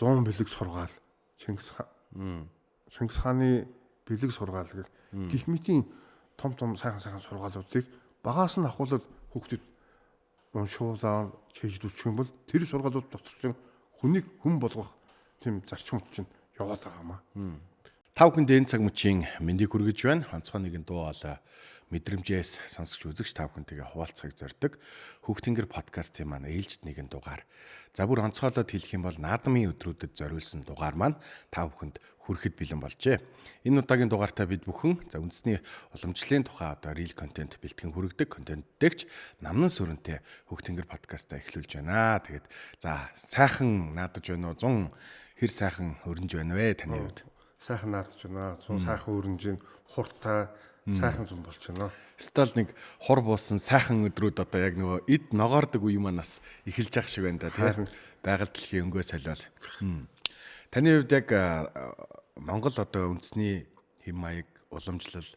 100 бэлэг сургаал Чингис хаан. Чингис хааны бэлэг сургаал гэх гих мэтийн том том сайхан сайхан сургаалуудыг багаас нь ахуулаад хүүхдэд уншуулаад чийжлүүлчих юм бол тэр сургаалууд дотор чинь хүнийг хүн болгох тийм зарчмууд чинь яваад байгаа юм аа. Та бүхэнд энэ цаг мөчийн мэндийг хүргэж байна. Онцгой нэгэн дуу хоолой мэдрэмжээс сонсогч үзэгч та бүхэнтэйгээ хуваалцахыг зорддог Хөх Тэнгэр подкастын маань ээлжид нэгэн дугаар. За бүр онцгойлоод хэлэх юм бол наадмын өдрүүдэд зориулсан дугаар маань та бүхэнд хүрэхэд бэлэн болжээ. Энэ удаагийн дугаартаа бид бүхэн за үндэсний уламжлалын тухай одоо reel контент бэлтгэн хүргэдэг контент дэгч намнан сүрэнтэй Хөх Тэнгэр подкастаа эхлүүлж байна. Тэгээд за сайхан наадаж байна уу? 100 хэр сайхан өрнж байна вэ таны хувьд? Сайхан наадаж байна. 100 сайхан өрнж байна. Хурдтай сайхан зам болж байна. Стал нэг хур буусан сайхан өдрүүд одоо яг нөгөө эд ногоордог үе манаас эхэлж явах шиг байна да тийм. Байгаль дэлхийн өнгөө солиол. Таны хувьд яг Монгол одоо үндэсний хэм маяг, уламжлал,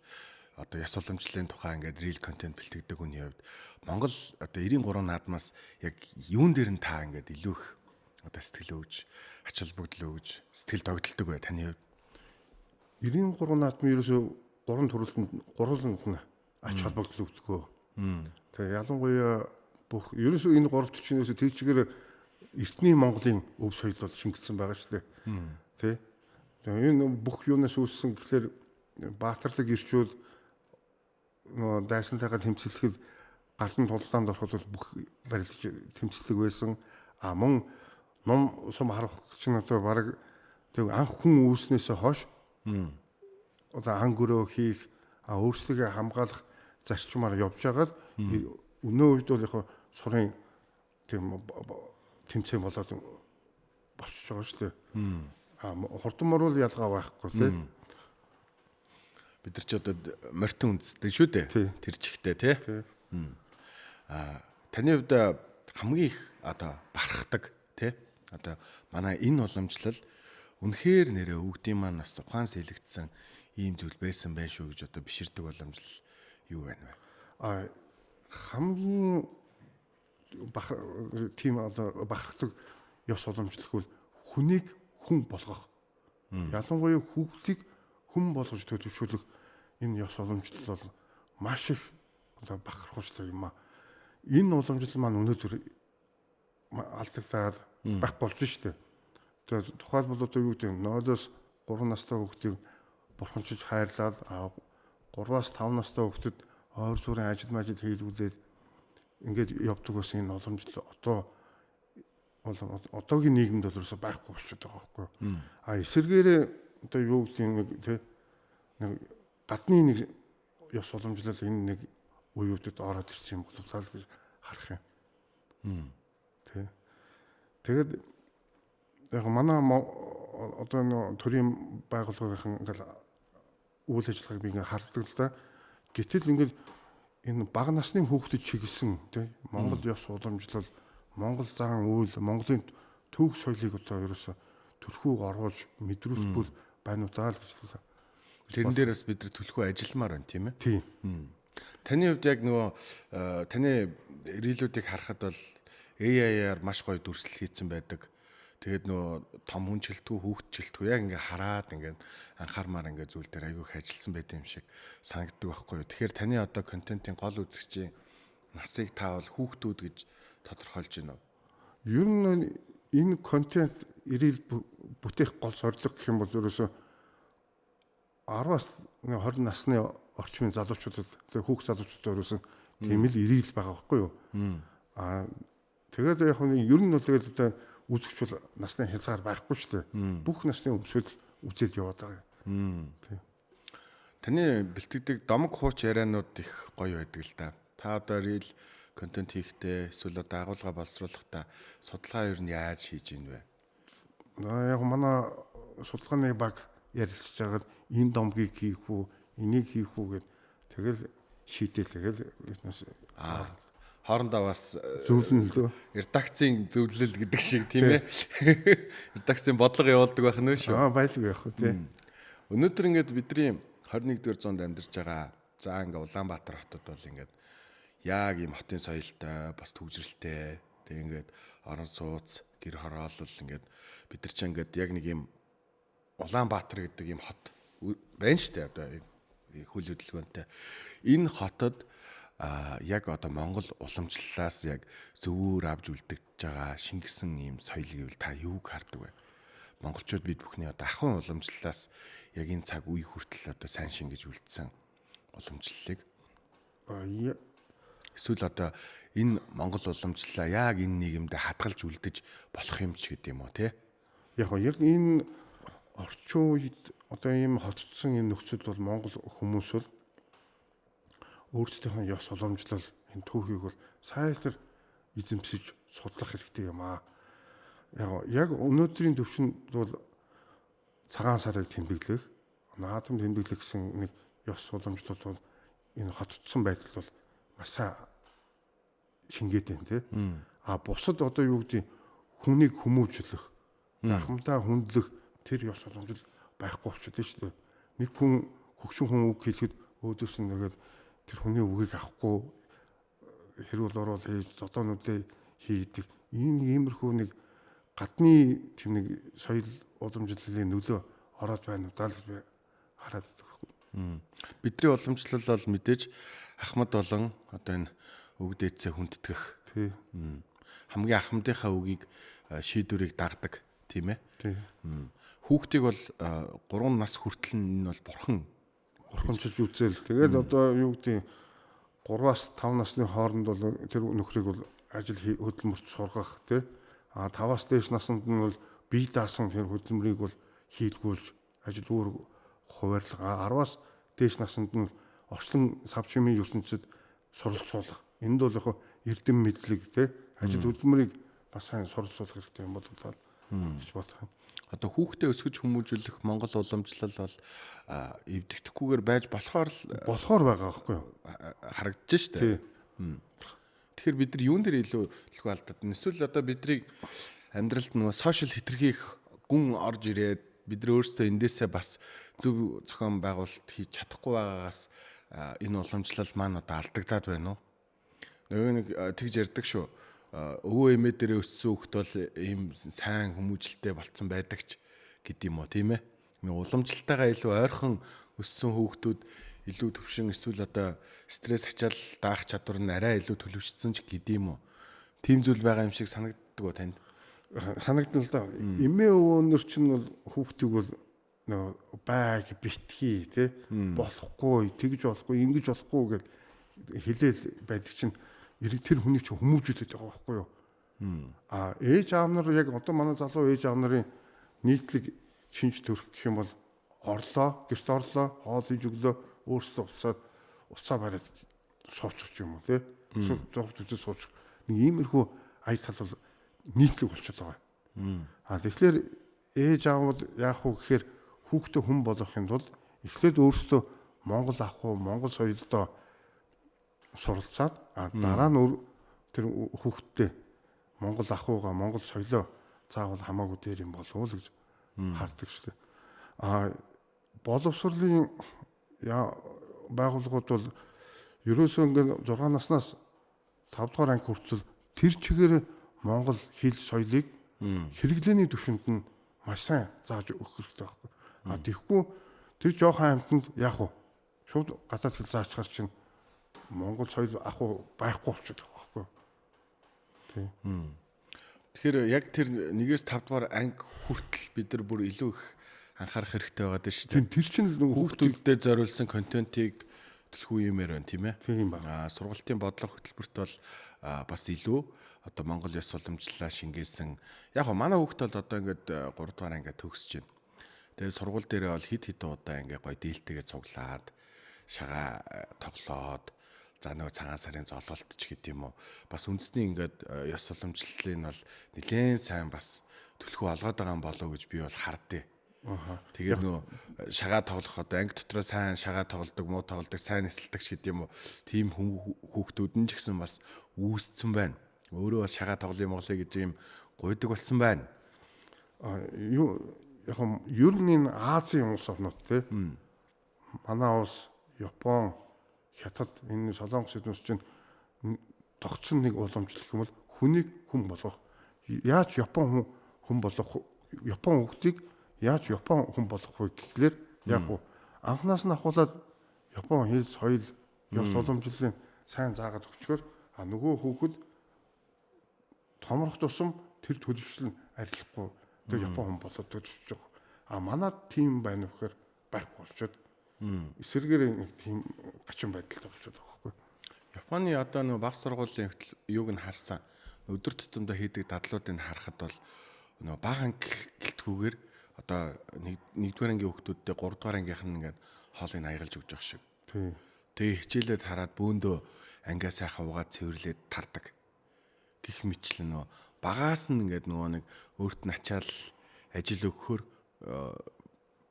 одоо ёс уламжлалын тухай ингээд reel контент бэлтгэдэг хүний хувьд Монгол одоо 93 наадмаас яг юун дээр нь та ингээд илүү их одоо сэтгэл өгж, ач холбогдол өгж, сэтгэл догдолдог бай таны хувьд? 93 наадмын ерөөсөө гурван төрөлд гурван нь ач холбогдол өгдөг. Тэгээ ялангуяа бүх ерөөсөө энэ гурав чинь ерөөсөө тэр чигээр эртний Монголын өв соёл бол шингэсэн байгаа шүү дээ. Тэ? Тэгээ энэ бүх юунаас үүссэн гэхлээр баатарлаг ирчүүд нөгөө дайсантайгаа тэмцэлэхэд галан туллаанд ороход бол бүх барилж тэмцэлэг байсан. А мөн ном сум харах чинь одоо бараг тэг анх хүн үүснээсээ хойш одоо ан гөрөө хийх, өөрсдийгөө хамгаалах зарчмаар явж байгаад өнөө үед бол яг сурын тийм тэмцээн болоод болчихж байгаа шүү дээ. А хурдан морвол ялгаа байхгүй тий. Бид нар ч одоо морьтон үндэстэй шүү дээ. Тэр чигтээ тий. А таны хувьд хамгийн их одоо бархдаг тий. Одоо манай энэ уламжлал үнэхээр нэрээ өвгдийн маань бас ухаан сэлэгдсэн ийм зүйл байсан байх шүү гэж одоо биширдэг уламжлал юу байна вэ? А хамгийн тийм одоо бахархдаг ёс уламжлал бол хүнийг хүн болгох. Ялангуяа хүүхдийг хүн болгож төлөвшүүлэх энэ ёс уламжлал бол маш их одоо бахархууштай юм а. Энэ уламжлал маань өнөөдөр алдагдаад байх болж штэ. Тэгээ тухайлбал одоо юу гэдэг нь 0-оос 3 настай хүүхдийг бурханчиж хайрлаад 3-аас 5 настай хүүхдэд ойр зүрийн ажил мажил хийлгүүлээд ингээд явдаг байсан энэ уламжлал одоо бол одоогийн нийгэмд бол ерөөсөй байхгүй болчиход байгаа байхгүй. А эсэргээрээ одоо юу гэдэг нэг тий нэг гадны нэг ёс уламжлал энэ нэг үеүүдэд ороод ирсэн юм болов л гэж харах юм. Тий. Тэгээд яг манай одоо нөө төрийн байгууллагын ингээл үйл ажиллагааг би ингээ хардаг л да. Гэтэл ингээд энэ бага насны хүүхдэд чиглэсэн тий Монгол ёс уламжлал, Монгол зан үйл, Монголын түүх соёлыг одоо ерөөсө түлхүү оруулж мэдрүүлэхгүй байна уу даа л гэж л. Тэрэн дээр бас бид нар түлхүү ажилламаар байна тийм ээ. Тийм. Таны хувьд яг нөгөө таны рилүүдийг харахад бол AI-аар маш гоё дүрслэл хийцэн байдаг. Тэгээд нөгөө том хүн жилтгүү, хүүхд жилтгүү яг ингээ хараад ингээ анхаармаар ингээ зүйл дээр айгүй их ажилласан байт юм шиг санагддаг байхгүй юу. Тэгэхээр таны одоо контентын гол үзэгчийн насыг та бол хүүхдүүд гэж тодорхойлж байна уу? Ер нь энэ контент reel бүтээх гол зорилго гэх юм бол ерөөсөө 10-аас 20 насны орчмын залуучуудад хүүхд залуучуудад зориулсан тийм л reel байгаа байхгүй юу? Аа тэгээд яг нь ер нь бол тэгээд одоо үзэгч бол насны хязгаар байхгүй шүү дээ. Бүх насны хүмүүсүүд үзээд яваад байгаа юм. Тий. Таны бэлтгэдэг домог хууч ярианууд их гоё байдаг л да. Та одоо reel контент хийхдээ эсвэл одоо агуулга боловсруулахдаа судалгаа ер нь яаж хийж ийн вэ? Яг манай судалгааны баг ярилцж байгаад энэ домгийг хийх үү, энийг хийх үү гэд тэгэл шийдэл тэгэл хоорондоо бас зөвлөн лөө. Редакцийн зөвлөл гэдэг шиг тийм ээ. Редакцийн бодлого явуулдаг байх нь шүү. Аа байлгүй явах уу тий. Өнөөдөр ингээд бидний 21-р зуунд амьдарч байгаа. За ингээ Улаанбаатар хотод бол ингээд яг ийм хотын соёлтой, бас төвжирэлтэй. Тэг ингээд орон сууц, Гэр хороолол ингээд бид нар ч ингээд яг нэг юм Улаанбаатар гэдэг юм хот байна шүү дээ. Одоо хөл хөдөлгөөнтэй. Энэ хотод яг одоо Монгол уламжлалаас яг зөвүүр авч үлдэгдэж байгаа шингэсэн ийм соёл гэвэл та юуг хардаг вэ? Монголчууд бид бүхний одоо ахуйн уламжлалаас яг энэ цаг үе хүртэл одоо сайн шингэж үлдсэн уламжлалыг эсвэл одоо энэ Монгол уламжлалаа яг энэ нийгэмдээ хадгалж үлдэж болох юм ч гэдэг юм уу те? Яг яг энэ орчин үед одоо ийм хотцсон энэ нөхцөлд бол Монгол хүмүүс бол өөрсдийнх нь ёс уламжлал энэ түүхийг бол сайтар эзэмшиж судлах хэрэгтэй юм аа. Яг өнөөдрийн төвшөнд бол цагаан сарыг тэмдэглэх, наадам тэмдэглэх гэсэн нэг ёс уламжлал бол энэ хотцсон байдал бол маш сайн шингээд байна тий. А бусад одоо юу гэдэг хүнийг хүмүүжлэх, ахмадаа хүндлэх тэр ёс уламжлал байхгүй болчиход шүү дээ. Нэг хүн хөгшин хүн үг хэлэхэд өөдөөс нь нэгээд тэр хүний үгийг авахгүй хэрүүл оруул хийж зодоонуудээ хийдэг. Энэ иймэрхүү нэг гадны тийм нэг соёл уламжлалын нөлөө ороод байна уу даа л гэж би хараад байдаг байхгүй. Бидний уламжлал бол мэдээж ахмад болон одоо энэ үг дээдсээ хүндэтгэх. Тий. Хамгийн ахмадынхаа үгийг шийдвэрийг дагдаг, тийм ээ. Тий. Хүүхдийг бол 3 нас хүртэл нь энэ бол бурхан бурханчилж үзээл. Тэгээд одоо юу гэдэг 3-аас 5 насны хооронд бол тэр нөхрийг бол ажил хөдөлмөрт сургах тий. А 5-аас дээш наснд нь бол бие даасан тэр хөдөлмөрийг бол хийлгүүлж ажил үүрэг хуваарлага. 10-аас дээш наснд нь орчлон сав чимийн ертөнцид суралцуулах. Энд бол яг эрдэм мэдлэг тий ажил хөдөлмөрийг бас сайн суралцуулах хэрэгтэй юм болов уу гэж бодох юм. Одоо хүүхдээ өсгөж хүмүүжүүлэх Монгол уламжлал бол эвдэхгүйгээр байж болохоор болохоор байгаа байхгүй юу? Харагдаж штэ. Тэгэхээр бид нар юун дээр илүү төлхөө алдаад байна? Эсвэл одоо бидрийг амьдралд нөгөө сошиал хэтэрхий их гүн орж ирээд бид нар өөрсдөө эндээсээ бас зөв зохион байгуулалт хийж чадахгүй байгаагаас энэ уламжлал маань одоо алдагдаад байна уу? Нөгөө нэг тэгж ярьдаг шүү. Өвөө эмээ дээрээ өссөн хүүхд бол ийм сайн хүмүүжлэлтэй болцсон байдаг ч гэдэм юм уу, тийм ээ? Нэг уламжлалтайгаа илүү ойрхон өссөн хүүхдүүд илүү төвшин эсвэл одоо стресс ачаал даах чадвар нь арай илүү төлөвшсөн ч гэдэм үү. Тийм зүйл байгаа юм шиг санагддаг уу танд? Санагдана л да. Эмээ өвөөнөр чинь бол хүүхдийг бол нөгөө байг битгий тий болохгүй, тэгж болохгүй, ингэж болохгүй гэж хэлээл байдаг чинь тэр хүний чинь хүмүүжүүлээд байгаа байхгүй юу? А ээж аав нар яг одоо манай залуу ээж аав нарын нийтлэг шинж төрх гэх юм бол орлоо, гэрт орлоо, хоол хийж өглөө, өөрсдөө уцаад уцаа бариад суучих юм уу тий? Эсвэл зураг үзээ суучих. Нэг иймэрхүү ая тал бол нийтлэг болчиход байгаа. А тэгэхээр ээж аавууд яах вэ гэхээр хүүхдээ хүн болгохын тулд эхлээд өөрсдөө Монгол ах уу, Монгол соёлдоо суралцаад дараа нь тэр хүүхдтэй Монгол ах уугаа, Монгол соёлоо заавал хамаагүй дээр юм болов уу гэж хардаг шүү дээ. А боловсролын байгууллагууд бол ерөөсөө ингээд 6 наснаас 5 дугаар анги хүртэл тэр чигээр Монгол хэл соёлыг хэрэглээний түвшинд нь маш сайн зааж өгөх хэрэгтэй байхгүй. А тэгэхгүй тэр жоохон амьтанд яах вэ? Шууд гадаад хэл заачгаар чинь Монгол соёл ах уу байхгүй болчиход байгаа байхгүй. Тий. Тэгэхээр яг тэр 1-ээс 5 дугаар анги хүртэл бид нар бүр илүү их анхаарах хэрэгтэй байгаа даа шүү дээ. Тэр чинь нөгөө хүүхдүүдэд зориулсан контентийг төлхөө юмэр байна, тийм ээ. Тийм байна. Сургалтын бодлого хөтөлбөрт бол бас илүү одоо Монгол ёс уламжлалаа шингээсэн. Яг гоо манай хүүхд бол одоо ингээд 3 дугаар ангиа төгсөж байна. Тэгээд сургууль дээрээ бол хэд хэдэн удаа ингээд гоё дээлтэйгээ цуглаад шагаа тоглоод за нөгөө цагаан сарын зололт ч гэдэм юм уу. Бас үндэсний ингээд ёс уламжлалыг нь бол нэлээд сайн бас төлхөө олгоод байгаа юм болов уу гэж би бол хардъя. Тэгээд нөгөө шагаа тоглох одоо анги дотроо сайн шагаа тоглодог, муу тоглодог, сайн нисэлдэг ч гэдэм юм уу. Тийм хүүхдүүд нь ч гэсэн бас үүсцэн байна. Өөрөө бас шагаа тоглоё моглоё гэж юм гуйдаг болсон байна. Юу яг ер нь энэ Азийн улс орнууд те. Манай улс, Япон, Хятад, энэ Солонгос эднүс чинь тогтсон нэг уламжлал гэх юм бол хүнийг хүн болгох Яаж Япон хүн болгох, Япон хүүхдийг яаж Япон хүн болгох вэ гэхлээр яг уу анхнаас нь ахуулаад Япон хэл, соёл, ёс уламжлалын сайн заагаад өгчгөр а нөгөө хүүхэд томрох тусам тэр төлөвшөл нь арилахгүй тэр Япон хүн болоод төлөвшөж байгаа. А манай тийм байна уу гэхээр байхгүй болчиход эсэргээр нэг тийм гачин байдалтай болчиход байгаа байхгүй. Японы одоо нөгөө баг сургуулийн юуг нь харсан. Өдөр тутамдаа хийдэг дадлуудыг харахад бол нөгөө бага анги гэлтгүүгээр одоо 1-р ангийн хүүхдүүдтэй 3-р ангийнх нь ингээд хоолыг аягалж өгч байгаа шиг. Тийм. Тэгээ хичээлээд хараад бөөндөө ангиа сайхан угаад цэвэрлээд тардаг. Гэх мэтлэн нөгөө багаас нь ингээд нөгөө нэг өөрт нь ачаал ажил өгөхөр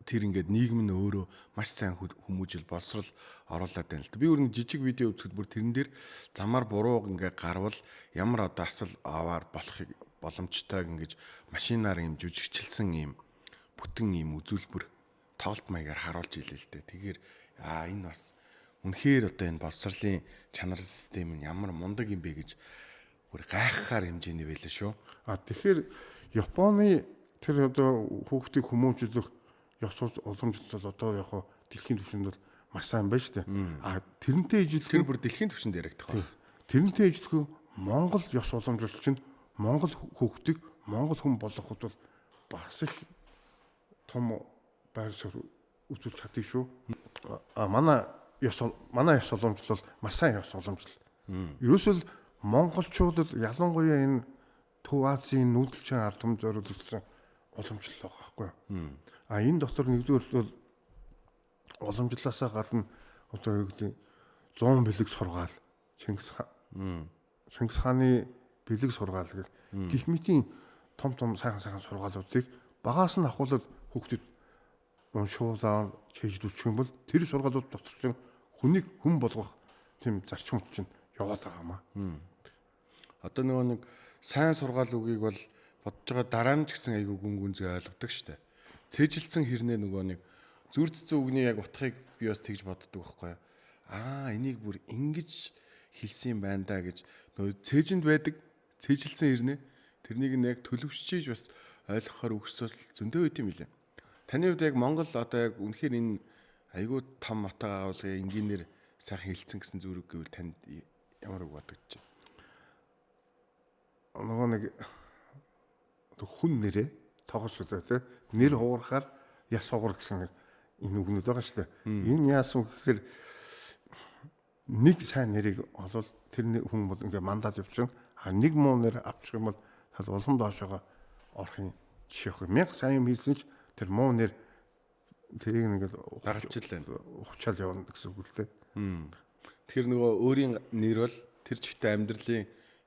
тэр ингээд нийгэм нь өөрөө маш сайн хүмүүжил боловсрал оруулаад байна л да. Би өөр нэг жижиг видео үзэхэд бүр тэрэн дээр замаар буруу ингээд гарвал ямар одоо асал аваар болохыг боломжтойг ингэж машинаар юм жүжигчилсэн юм бүтэн юм үзүүлбэр тоглолт маягаар харуулж илээ л дээ. Тэгэхээр энэ бас үнэхээр одоо энэ боловсролын чанар систем нь ямар мундаг юм бэ гэж бүр гайхахаар хэмжээний байлаа шүү. А тэгэхээр Японы тэр одоо хүүхдийг хүмүүжүүлэх ёс уламжлал одоо яг хоо дэлхийн түвшинд бол маш сайн байна шүү дээ. А тэрнтэй ижилхэн тэр бүр дэлхийн түвшинд яригдах байх. Тэрнтэй ижилхэн Монгол ёс уламжлал чинь Монгол хүүхдийг Монгол хүн болгоход бол бас их том байр суурь үзүүлж чаддаг шүү. А манай ёс уламжлал бол маш сайн ёс уламжлал. Ерөөсөө л монголчууд ялангуяа энэ Төв Азийн нүүдэлчин ард түмэн зориулсан уламжлал байгаа байхгүй юу? А энэ дотор нэгдүгээр бол уламжлалаасаа гадна одоо юу гэдэг 100 бэлэг сургаал Чингис хаан. Чингис хааны бэлэг сургаал гэх гих мэтийн том том сайхан сайхан сургаалуудыг багаас нь ахуулаад хүүхдэд уншуулаад чэйжлүүлчих юм бол тэр сургаалууд дотор чинь хүнийг хүн болгох тийм зарчмууд чинь яваад байгаа юм аа. Одоо нөгөө нэг сайн сургаал үгийг бол бодож байгаа дараа нь ч гэсэн айгүй гүн гүнзгий ойлгодог штэ. Цээжилсэн хэрнээ нөгөө нэг зүр цэцэн үгний яг утгыг би бас тэгж боддог байхгүй юу. Аа энийг бүр ингэж хэлсэн юм байна да гэж нөгөө цээжинд байдаг цээжилсэн хэрнээ тэрнийг нь яг төлөвшчихийж бас ойлгохоор үгсэл зөндөө байт юм билээ. Таны хувьд яг Монгол одоо яг үнэхээр энэ айгүй том утга агуулгын энгийнээр сайхан хэлсэн гэсэн зүрэг гэвэл танд ямар үг бодогдож байна? Нөгөө нэг хүн нэрээ тогос үлээ те нэр хугарахаар яс хугар гэсэн нэг энэ үгнүүд байгаа шүү дээ. Энэ яасан гэхээр нэг сайн нэрийг олвол тэр хүн бол ингээ мандал явчихна. А нэг муу нэр авчих юм бол улам доошоогоо орохын жишээ өгөх. Мянга сайн юм хийсэн ч тэр муу нэр тэрийг ингээд дагажчлаа ухчаал явна гэсэн үг л дээ. Тэгэхээр нөгөө өөрийн нэр бол тэр чигтээ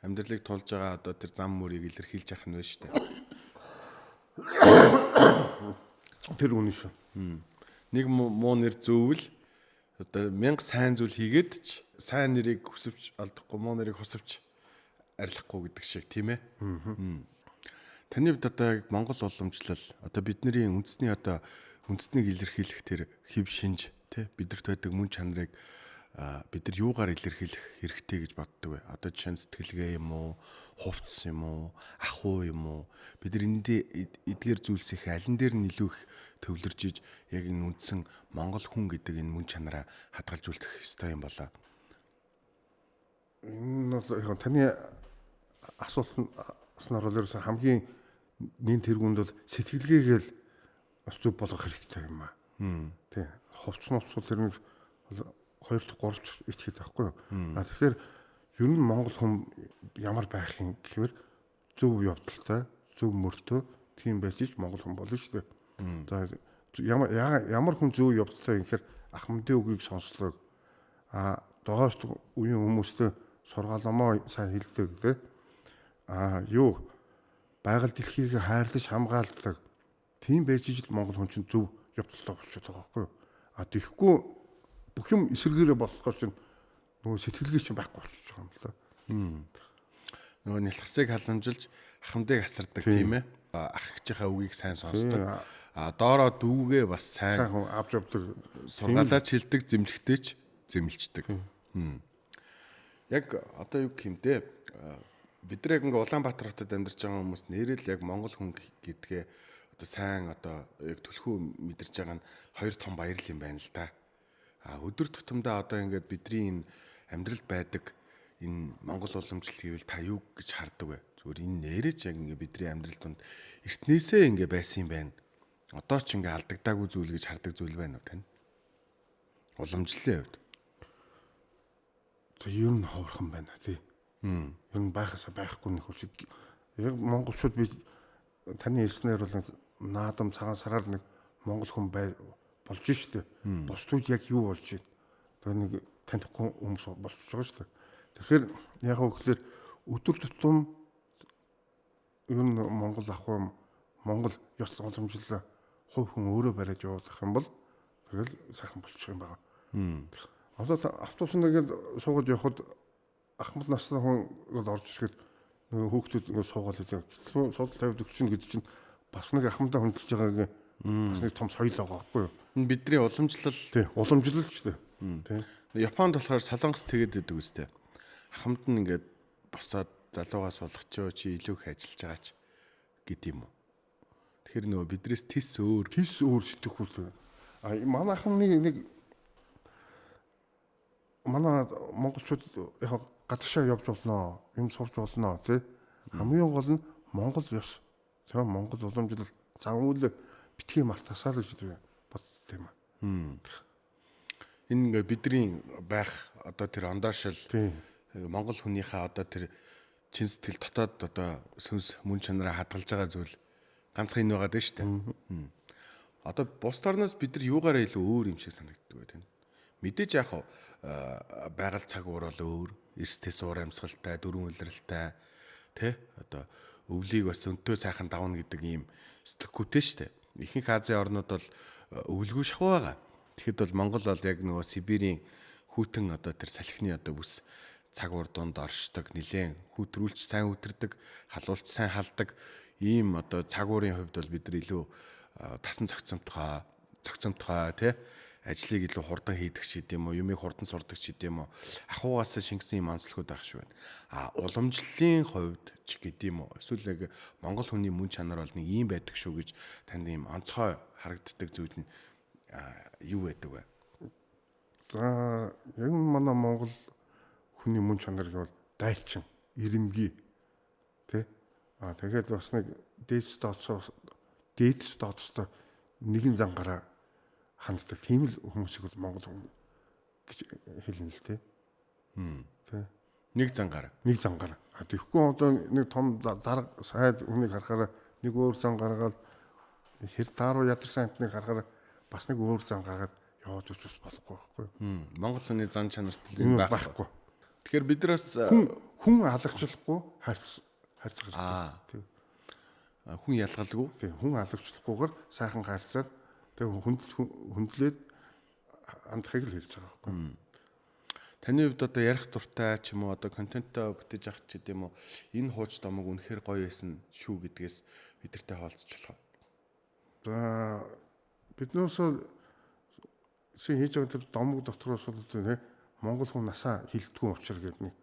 амьдралыг тулж байгаа одоо тэр зам мөрийг илэрхийлж явах нь байна шүү дээ. Тэр үнэн шүү. Нэг муу нэр зөөвэл одоо мянга сайн зүйл хийгээд ч сайн нэрийг хүсвч олдохгүй, муу нэрийг хусвч арилахгүй гэдэг шиг тийм ээ. Таны хувьд одоо яг Монгол уламжлал одоо бидний үндэсний одоо үндэснийг илэрхийлэх тэр хэв шинж тий бидэрт байдаг мөн чанарыг бид нар юугаар илэрхийлэх хэрэгтэй гэж боддог вэ? Одоо жишээ нь сэтгэлгээ юм уу, хувцас юм уу, ахуй юм уу? Бид нар эдгээр зүйлсийн аль нь дээр нь илүү их төвлөрж иж яг энэ үндсэн Монгол хүн гэдэг энэ мөн чанараа хадгалж үлдэх ёстой юм болоо. Энэ бол яг таны асуултнаар бол ерөөсөө хамгийн нэн тэргуунд бол сэтгэлгээгээл бас зөв болгох хэрэгтэй юм аа. Тий. Хувцас нуцул тэр нэг 2 дахь 3 дахь итгэл байхгүй юу. А тэгэхээр ер нь Монгол хүн ямар байх юм гэхээр зөв явдалтай, зөв мөртөө тийм байж ич Монгол хүн болно шүү дээ. За ямар хүн зөв явдалтай юм гэхээр ах мэндийн үгийг сонслог. А догоос үеийн хүмүүстэй сургаал номоо сайн хэлдэг лээ. А юу байгаль дэлхийг хайрлаж хамгаалдаг. Тийм байж ич Монгол хүн чинь зөв явдалтай болчиход байгаа байхгүй юу. А тэгэхгүй бүх юм эсэргээрээ болохоор чинь нөгөө сэтгэлгээ чинь байхгүй болчихж байгаа юм л да. Нөгөө нялхсыг халамжилж ахмадыг асардаг тийм ээ. Ах эгчийнхээ үгийг сайн сонсдог. А доороо дүүгээ бас сайн авч явдаг. Сургаалаач хилдэг, зэмлэхтэй ч зэмлждэг. Яг одоо юу гэх юм те. Бид нар яг ингээ Улаанбаатар хотод амьдарч байгаа хүмүүс нэрэл яг монгол хүн гэдгээ одоо сайн одоо яг түлхүү мэдэрч байгаа нь хоёр том баяр л юм байна л да. А өдөр тутамдаа одоо ингээд бидний энэ амьдралд байдаг энэ монгол уламжлал гэвэл та юу гэж хардаг вэ? Зүгээр энэ нэрэж яг ингээ бидний амьдрал донд эртнээсээ ингээ байсан юм байна. Одоо ч ингээ алдагдаагүй зүйл гэж хардаг зүйл байна уу тань? Уламжлалын хувьд. За ер нь ховорхон байна тий. Ер нь байхасаа байхгүй нэг хүч. Яг монголчууд би таны хэлснээр бол наадам цагаан сараар нэг монгол хүн бай болж штэ. Бусдууд яг юу болж байна? Тэр нэг танихгүй хүмүүс болчихж байгаа штэ. Тэгэхээр яг уу гэхэлэр өдөр тутам ер нь монгол ах уу монгол ёс уламжлал хувь хүн өөрөө бариад явуулах юм бол тэгэл сайхан болчих юм байна. Одоо автобусанд ингээл суугаад явхад ахмад насны хүн бол орж ирэхэд нөгөө хүүхдүүд ингээд суугаад идэг. Суудал тавиад өгч чинь гэдэг чинь бас нэг ахмадаа хөндлөж байгаагийн бас нэг том соёл байгаа байхгүй юу? Бидний уламжлал. Тий, уламжлал ч тий. Тий. Японд болохоор Солонгос тэгээд идэг үстэй. Ахмад нь ингээд босоод залуугаа суулгачоо чи илүү их ажиллаж байгаач гэд юм уу. Тэгэхээр нөгөө бидрээс тис өөр. Тис өөр сэтгэхүй. А манайхан нэг манай монголчууд яг гадагшаа явж болно, юм сурч болно тий. Хамгийн гол нь монгол ёс, тийм монгол уламжлал зан үйл битгий мартасаа л гэж боддог юм. Энэ ингээ бидний байх одоо тэр ондоошил монгол хүнийхээ одоо тэр чин сэтгэл дотоод одоо сүнс мөн чанараа хадгалж байгаа зүйл ганцхан энэ байгаа дээ шүү дээ. Одоо бусд орноос бид нар юугаараа илүү өөр юм шиг санагддаг бай тань. Мэдээж яг байгаль цаг уур бол өөр, эрс тэс уур амьсгалтай, дөрвөн улиралтай тий одоо өвлийг бас өнтөө сайхан давна гэдэг ийм сэтгэхүйтэй шүү дээ. Ихэнх Азийн орнууд бол өвлгүй шахуу байгаа. Тэгэхэд бол Монгол бол яг нөгөө Сибирийн хүйтэн одоо тэр салхины одоо бүс цаг уур дунд оршдог, нилээн хүүтрүүлч сайн хүүтэрдэг, халуулч сайн халдаг ийм одоо цаг уурын хувьд бол бид нар илүү тасан цогцомтгой тий ажлыг илүү хурдан хийдэг ч гэдэм үү, юмыг хурдан сурдаг ч гэдэм үү, ахуйгаас шингэсэн юм онцлогуд байх шиг байна. А уламжлалын хувьд ч гэдэм үү, эсвэл яг монгол хүний мөн чанар бол нэг ийм байдаг шүү гэж танд ийм онцгой харагддаг зүйл нь юу байдаг вэ? За яг манай монгол хүний мөн чанар гэвэл дайлчин, ирэмгий тий. А тэгээд бас нэг дээдс дооцсоо нэгэн зангаараа ханддаг тийм л хүмүүсийг бол монгол хүн гэж хэлнэ л тий. Тий. Нэг зангаар. Нэг зангаар. А тэгэхгүй одоо нэг том дарга сайд хүнийг харахаараа нэг өөр зан гаргаад хэр тааруу ядарсан амтныг харахаараа бас нэг өөр зан гаргаад яваад үч бас болохгүй байхгүй юу? Монгол хүний зан чанарт юм байхгүй. Тэгэхээр бид нараас хүн алгачлахгүй хайрцах хэрэгтэй. Тий. Хүн ялгалгүй. Тий, хүн алгачлахгүйгээр сайхан хайрцаад тэгээ хүндлээд хандахыг л хэлж байгаа байхгүй. Таны хувьд одоо ярих дуртай ч юм уу одоо контентоо бүтээж авах ч гэдэм үү энэ хууч домог үнэхээр гоё байсан шүү гэдгээс бидэртэй хаваалцж болох. За биднээс хийж байгаа тэр домог дотроос бол тий монгол хүн насаа хилдэггүй учир гэдэг нэг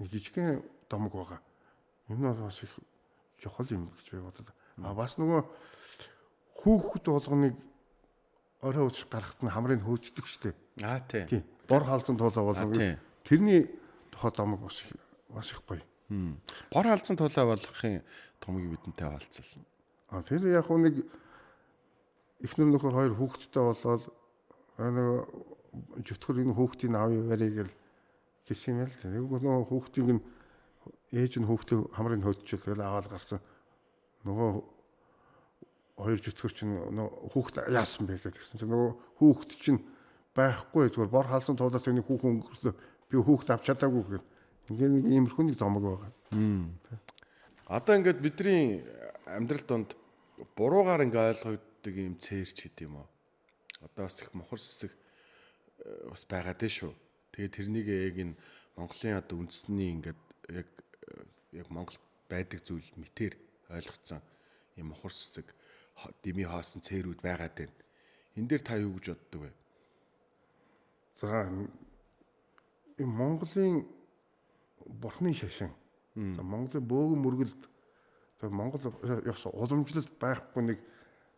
жижигхэн домог байгаа. Энэ бол бас их чухал юм гэж би бодлоо. А бас нөгөө хүүхэд болгоныг орой үдш гарахт нь хамрыг хөөждөг штеп. Аа тий. Бор хаалцан туулаа болгоно. Тэрний тухай домог бас их гоё. Бор хаалцан туулаа болгохын домгийг бидэнтэй хаваалцал. А тэр яг нэг эхнэр нөхөр хоёр хүүхэдтэй болоод нөгөө чөтгөр энэ хүүхдийн аавын барийг л гэсэн юм л. Нэг нөгөө хүүхдийг нь ээж нь хүүхдийг хамрыг хөөдчихвэл тэгэл аваад гарсан. Нөгөө хоёр чөтгөр чинь нөгөө хүүхд яасан бэ гэсэн чинь нөгөө хүүхд чинь байхгүй зүгээр бор хаалцан туулаад тэрний хүүхэн өнгөрслөө би хүүхд авч чадаагүй гэх. Ингээ нэг иймэрхүү нэг домог байгаа. Одоо ингээд бидний амьдрал донд буруугаар ингээ ойлгогддог юм цээрч гэдэг юм уу? Одоо бас их мухар сүсэг бас байгаа дээ шүү. Тэгээ тэрнийг яг энэ Монголын одоо үндэсний ингээд яг Монгол байдаг зүйл мэтэр ойлгоцсон юм мухар сүсэг дими хоосон цээрүүд байгаад байна. Энэ дээр та юу гэж боддог вэ? За энэ Монголын бурхны шашин За Монголын бөөгөн мөргөлд тэр Монгол ёс уламжлалт байхгүй нэг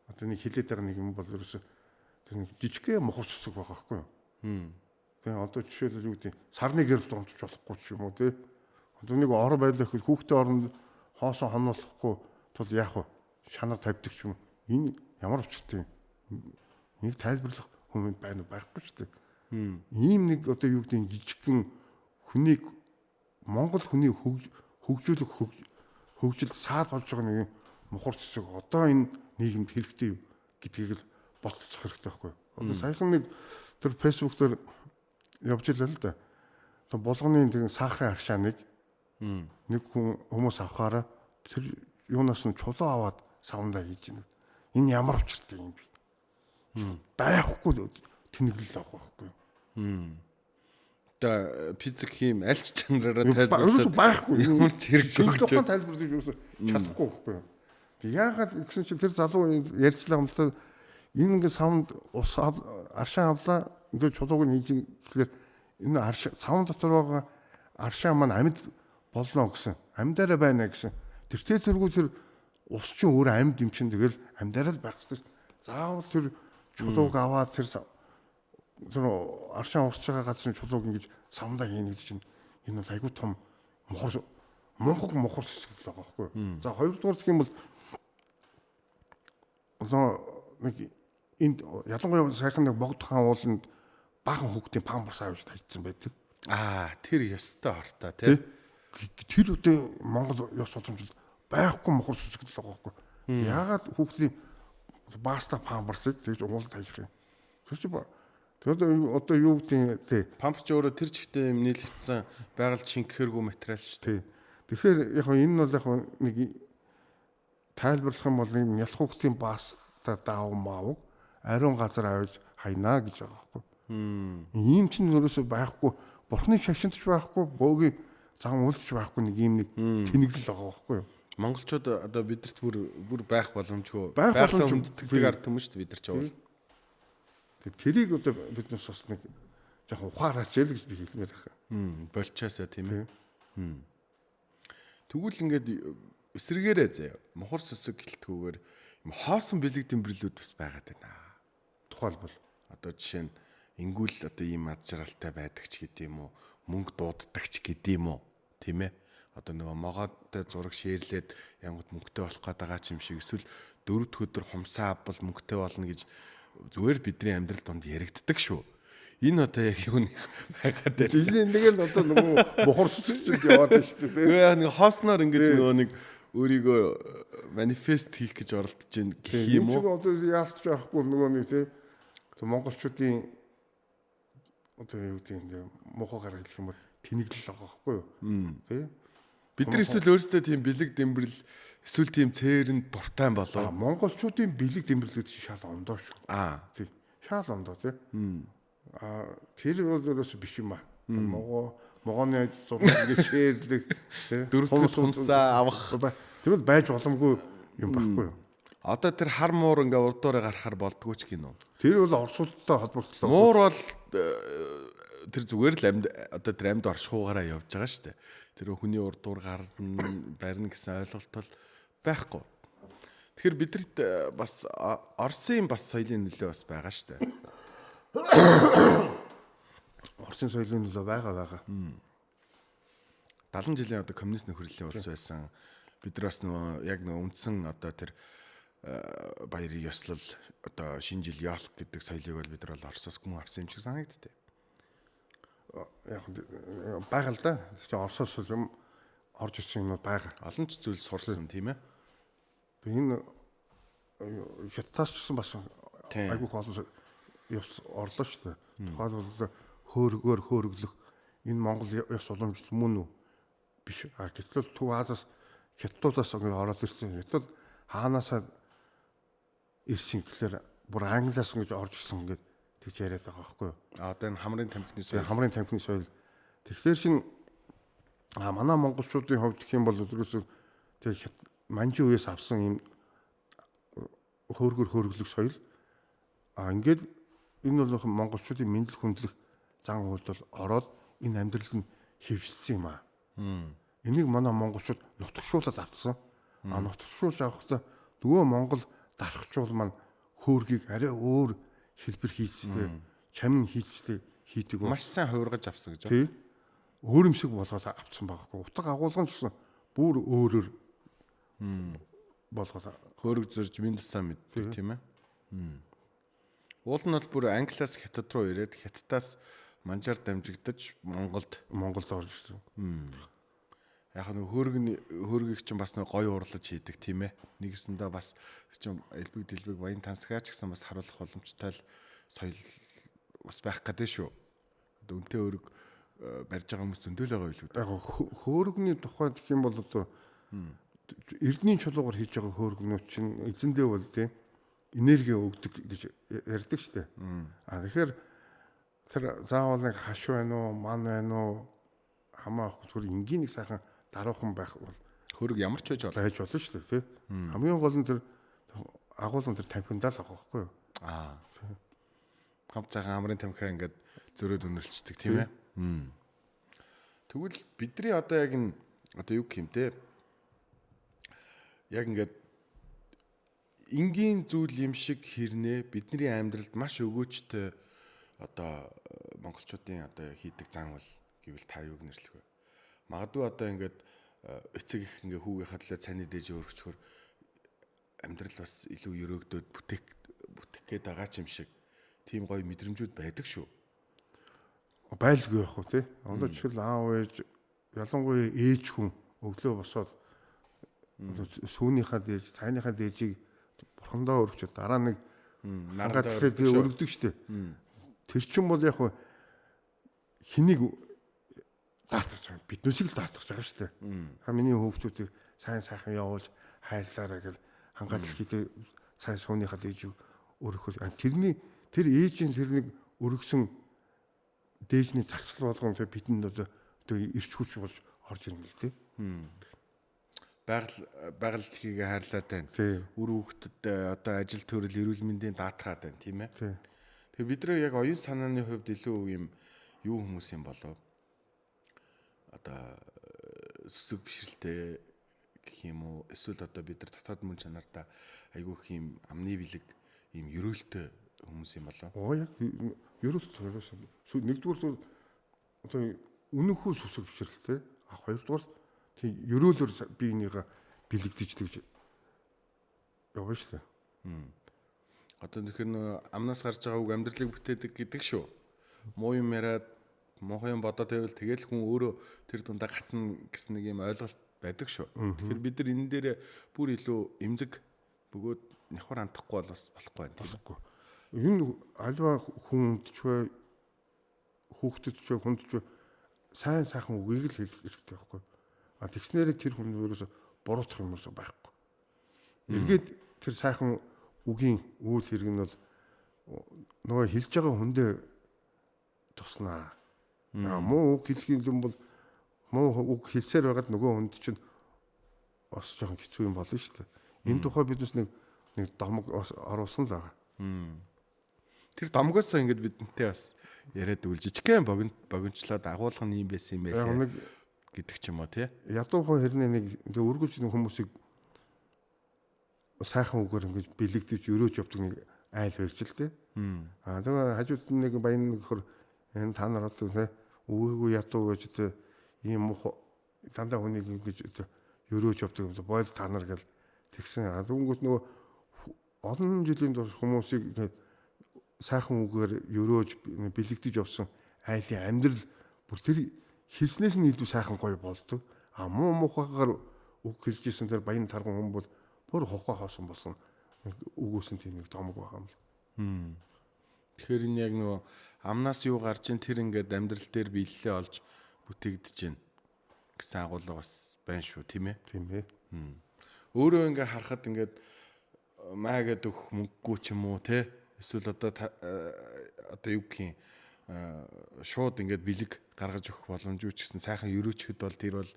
одоо нэг хилээд байгаа нэг юм бол ерөөсө тэр нэг жижигхэн мухар цэцэг байгаа байхгүй юу? Тэгээ одоо жишээлбэл юу гэдэг сарны гэрэл донтож болохгүй ч юм уу тий. Одоо нэг ор байлаа гэхэд хүүхдээ оронд хоосон хонуулахгүй тул яах вэ? Шанар тавьдаг ч юм уу. Энэ ямар учиртай юм? Нэг тайлбарлах хүн байна уу? Байхгүй ч дээ. Ийм нэг одоо юу гэдэг жижигхэн хүнийг Монгол хүний хөгжүүлэх хөгжил саад болж байгаа нэг мухар цэцэг одоо энэ нийгэмд хэрэгтэй юу гэдгийг л болтцох хэрэгтэй байхгүй юу? Одоо саяхан нэг тэр Facebook дээр явж илээ л да. Одоо булганы тэр сахарын аршааныг нэг хүн хүмүүс авахаараа тэр юунаас нь чулуу аваад савндаа хийж байна. Энэ ямар учиртай юм бэ? Байхгүй тэнэглэл авах байхгүй юу? Одоо физик хийм аль ч чанараараа тайлбарлаад байхгүй ямар ч хэрэггүй гэж тайлбарлаж юусоо чадахгүй байхгүй юу? Яагаад гэсэн чинь тэр залуу ярьжлаа юм л та энэ ингээ савнд ус аршаан авлаа ингээ чулууг нь хийж гэхлээр энэ аршаа савн дотор байгаа аршаан маань амьд болно гэсэн амьдаараа байна гэсэн тэртээ тэргүй тэр ус чинь өөр амьд юм чинь тэгэл амьдаараа л байх хэрэгтэй. Заавал тэр чулууг аваад тэр аршаан урсж байгаа газрын чулууг ингэж савндаа хийнэ гэж чинь энэ бол айгүй том мухар мунхаг мухар хэсэг л байгаа байхгүй юу. За хоёрдугаар гэх юм бол одоо нэг энд ялангуяа сайхан нэг Богд хаан ууланд баахан хүүхдийн памперс авч тавьчихсан байдаг. Аа тэр ёстой хортой тий. Тэр одоо Монгол ёс уламжлал байхгүй мухар сүсэг л байгаа байхгүй. Яагаад хүүхдийн бааста памперсыг тэгж ууланд хаях юм? Тэр чинь тэр одоо юу гэдэг тий. Памперс ч өөрөө тэр чигтээ юм нийлэгдсэн байгаль шингэхэргүй материал шүү дээ. Тэгэхээр яг энэ нь бол яг нэг тайлбарлах юм бол нялх хүүхдийн бааста даав маав ариун газар авч хайнаа гэж байгаа байхгүй. Ийм чинь ерөөсөө байхгүй, бурхны шашинт ч байхгүй, бөөгийн зам үйлдэж байхгүй нэг ийм нэг тэнэглэл байгаа байхгүй юу? Монголчууд одоо бидэрт бүр байх боломжгүй. Байгаль хүндэтгдэг ард түмэн шүү дээ бид нар ч уул. Тэрийг одоо биднээс бас нэг жоохон ухаараач л гэж би хэлмээр байна. Болчоосаа тийм ээ. Тэгвэл ингээд эсрэгээрээ заяа. Мухар сүсэг гэлтгүүгээр юм хоосон бэлэг дэмбэрлүүд бас байгаад байна. Тухайлбал одоо жишээ нь ингүүл одоо ийм ад жаргалтай байдаг ч гэдэм юм уу, мөнгө дууддаг ч гэдэм юм уу, тийм ээ. Одоо нөгөө могоодтой зураг шеэрлээд янгот мөнгөтэй болох гээд байгаа ч юм шиг эсвэл дөрөв дэх өдөр хумсаа авбал мөнгөтэй болно гэж зүгээр бидний амьдрал донд яригддаг шүү. Энэ одоо яг юуны байгаад байна. Энэ нэг л одоо нөгөө мухар сүсэгчд яваад байна шүү дээ. Үгүй нэг хоосноор ингэж нөгөө нэг өөрийгөө манифест хийх гэж оролдож байна гэх юм уу? Одоо яалтч байхгүй нөгөө нэг тий монголчуудын одоо юу гэдэг юм мухагаар хэлэх юм бол тэнэглэл байгаа байхгүй юу? Тий. Бид нар эсвэл өөрсдөө тийм бэлэг дэмбэрэл эсвэл тийм цээрэнд дуртай болов. Монголчуудын бэлэг дэмбэрлүүд чинь шал ондоо шүү. Аа. Тий. Шал ондоо тий. Аа тэр бол ерөөсөө биш юм аа. Могооны зураг ингэж шеэрлэх тий. Дөрөвдүгээр хумсаа авах. Тэр бол байж боломгүй юм байхгүй юу? Одоо тэр хар муур ингээ урдуураа гарахаар болдгоо ч гинүү. Тэр бол орсуудтай холбогдлоо. Муур бол тэр зүгээр л амьд одоо тэр амьд оршихуугаараа явж байгаа шүү дээ. Тэр хүний урдуур гарна барина гэсэн ойлголт бол байхгүй. Тэгэхээр бидэрт бас Оросын бас соёлын нөлөө бас байгаа шүү дээ. Оросын соёлын нөлөө байгаа. 70 жилийн одоо коммунист нөхөрлөлийн улс байсан. Бид нар бас нөгөө яг нөгөө үндсэн одоо тэр баярын ёслол одоо шинэ жил ёлк гэдэг соёлыг бол бид нар бол Оросоос гүн авсан юм шиг санагдтыг. Яг байгаа л да. Тэр чинь Оросоос юм орж ирсэн юмнууд байгаа. Олон ч зүйл сурсан тийм ээ. Тэгээ энэ хятадаас ч гэсэн бас айгүйх олон ёс орлоо шүү дээ. Тухайлбал хөөргөөр хөөрөглөх энэ Монгол ёс уламжлал мөн үү? Биш. А гэтэл Төв Азиас хятадуудаас ингэ ороод ирсэн. Хятад хаанаасаа ирсэн гэхлээр бүр Англиас ингэж орж ирсэн ингээд тэгж яриад байгаа байхгүй юу? А одоо энэ хамрын тамхины соёл. Хамрын тамхины соёл. Тэгэхээр шин манай монголчуудын хувьд гэх юм бол өдрөөсөө тэг манжин үеэс авсан юм хөөргөр хөөрөглөх соёл. А ингээд энэ бол монголчуудын мэдлэг хүндлэх зан үйлд бол ороод энэ амьдрал нь хэвшсэн юм аа. Энийг манай монголчууд нутагшуулаад авцсан. А нутагшуулж авахдаа нөгөө Монгол дарахчуул маань хөөргийг арай өөр хэлбэр хийцтэй, чамин хийцтэй хийдэг. Маш сайн хувиргаж авсан гэж. Тий. Өөр юм шиг болгоод авцсан байхгүй. Утга агуулган ч гэсэн бүр өөрөөр болгоод хөөрөг зөрж минь тусаа мэддэг тийм ээ. Уул нь бол бүр Англиас Хятад руу ирээд Хятадаас манжаар дамжигдаж Монголд орж ирсэн. Яг нэг хөөргийг чинь бас нэг гоё уурлаж хийдэг тийм ээ. Нэгэсэндээ бас чинь элбэг дэлбэг баян тансгаач гэсэн бас харуулах боломжтой л соёл бас байх гэдэг шүү. Одоо үнэтэй өрг барьж байгаа хүмүүс зөндөл байгаа байлгүй. Яг хөөргөний тухай гэх юм бол одоо эрдний чулуугаар хийж байгаа хөөргөнүүд чинь эзэндээ бол тийм энерги өгдөг гэж ярьдаг шүү дээ. А тэгэхээр тэр заавал нэг хашуу байна уу, ман байна уу хамаахгүй зүгээр энгийн нэг сайхан даруухан байх бол хөрөг ямар ч байж болно. Байж болно шүү дээ, тий. Хамгийн гол нь тэр агуулган тэр тамхиндаа л авах байхгүй юу? Аа. Хамт сайхан амрын тамхиа ингээд зөрөөд үнэрлцдэг тийм ээ. Тэгвэл бидний одоо яг энэ одоо юу гэх юм те? Яг ингээд энгийн зүйл юм шиг хэрнээ бидний амьдралд маш өгөөжтэй одоо монголчуудын одоо хийдэг зан үйл гэвэл та юуг нэрлэх вэ? Магадгүй одоо ингээд эцэг их ингээ хүүгийнхаа төлөө цайны дээж өргөчхөр амьдрал бас илүү өрөөгдөөд бүтээх гээд байгаа ч юм шиг тийм гоё мэдрэмжүүд байдаг шүү. Байлгүй яах вэ те? Одоо жишээл аав ээж ялангуяа ээж хүн өглөө босоод сүүнийхээ дээж, цайныхаа дээжийг бурхандаа өргөчөөд дараа нэг наргаа тэгэхээр өргөдөг штэ. Тэр чинь бол яг хэнийг даатгах байгаа. Биднээсийг л даатгах байгаа штэ. Ха миний хүүхдүүдийг сайн сайхан явуулж хайрлаарай гэл хангаал дэлхийдээ сайн сүүнийхээ дээжийг өргөхөөр тэрний тэр ээжийн тэр нэг өргөсөн дээжний зарцлал болгон тэр бидэнд одоо ирч хүч болж орж ирнэ л дээ. Байгаль дэлхийг хайрлаад байна. Үр хүүхдэд одоо ажил төрөл эрүүл мэндийн даатгаад байна, тийм ээ. Тэгэхээр бид нэр яг оюун санааны хувьд илүү юм юу хүмүүс юм болов? Одоо сүсэг бишрэлтэй гэх юм уу? Эсвэл одоо бид нар дотоод мөн чанардаа айгүй их юм амны бэлэг юм ерөөлтэй хүмүүс юм болов? Оо яг ерөөлтэй ерөөсөө. Нэгдүгээр одоо үнэнхүү сүсэг бишрэлтэй. А хоёрдугаар тийм ерөөлөөр биенийгээ бэлэгдэж тэгж явна шүү дээ. Одоо тэгэхээр нөө амнаас гарч байгаа үг амьдралыг бүтээдэг гэдэг шүү. Муу юм яриад муухай юм бодоод байвал тэгэл хүн өөрөө тэр дундаа гацна гэсэн нэг юм ойлголт байдаг шүү. Тэгэхээр бид нар энэ дээр бүр илүү эмзэг бөгөөд нявхар хандахгүй бол бас болохгүй байна. Болохгүй. Энэ альва хүнд ч бай хүүхдэд ч бай хүнд ч бай сайн сайхан үгийг л хэлэх хэрэгтэй байхгүй. А тэгснээрээ тэр хүн ерөөсө буруутах юм ерөөсө байхгүй. Эргээд тэр сайхан үгийн үйл хэрэг нь бол нөгөө хэлж байгаа хүндээ туснаа. Муу үг хэлэх юм бол муу үг хэлсээр байгаад нөгөө хүнд чинь бас жоохон хэцүү юм болно шүү дээ. Энэ тухай биднес нэг домог бас оруулсан л байгаа. Тэр домгоос ингэж бидэнтэй бас яриад үл жижигхэн богиночлоод агуулга нь юм байсан юм байлаа гэдэг ч юм уу тий. Ядуухан хэрнээ нэг өргөж нэг хүмүүсийг сайхан үгээр ингэж бэлэгдэж өрөөж явдаг нэг айл байж л тий. Аа тэгээ хажууд нэг баян нэг хөр энэ та нар одоо тий үгээгүй ядуу байж тий ийм мух дандаа хүнийг ингэж өрөөж явдаг юм бойл та нар гэл тэгсэн. Аа дүнгүүт нөгөө олон жилийн турш хүмүүсийг сайхан үгээр өрөөж бэлэгдэж явсан айлын амьдрал бүр тэр хэлснээс нь илүү сайхан гоё болдог. А муу мухагаар үг хэлжсэн тэр баян тарган хүн бол бүр хохоо хоосон болсон үгүйсэн тийм нэг домог байгаа юм л. Тэгэхээр энэ яг нөгөө амнаас юу гарч ин тэр ингээд амьдрал дээр биелэлээ олж бүтээгдэж гин гэсэн агуулга бас байна шүү, тийм ээ? Тийм ээ. Өөрөө ингээ харахад ингээд маа гэдэг өгөх мөнгөгүй ч юм уу те? Эсвэл одоо одоо юу гэх юм шууд ингээд бэлэг гаргаж өгөх боломжгүй ч гэсэн сайхан өрөөчөхөд бол тэр бол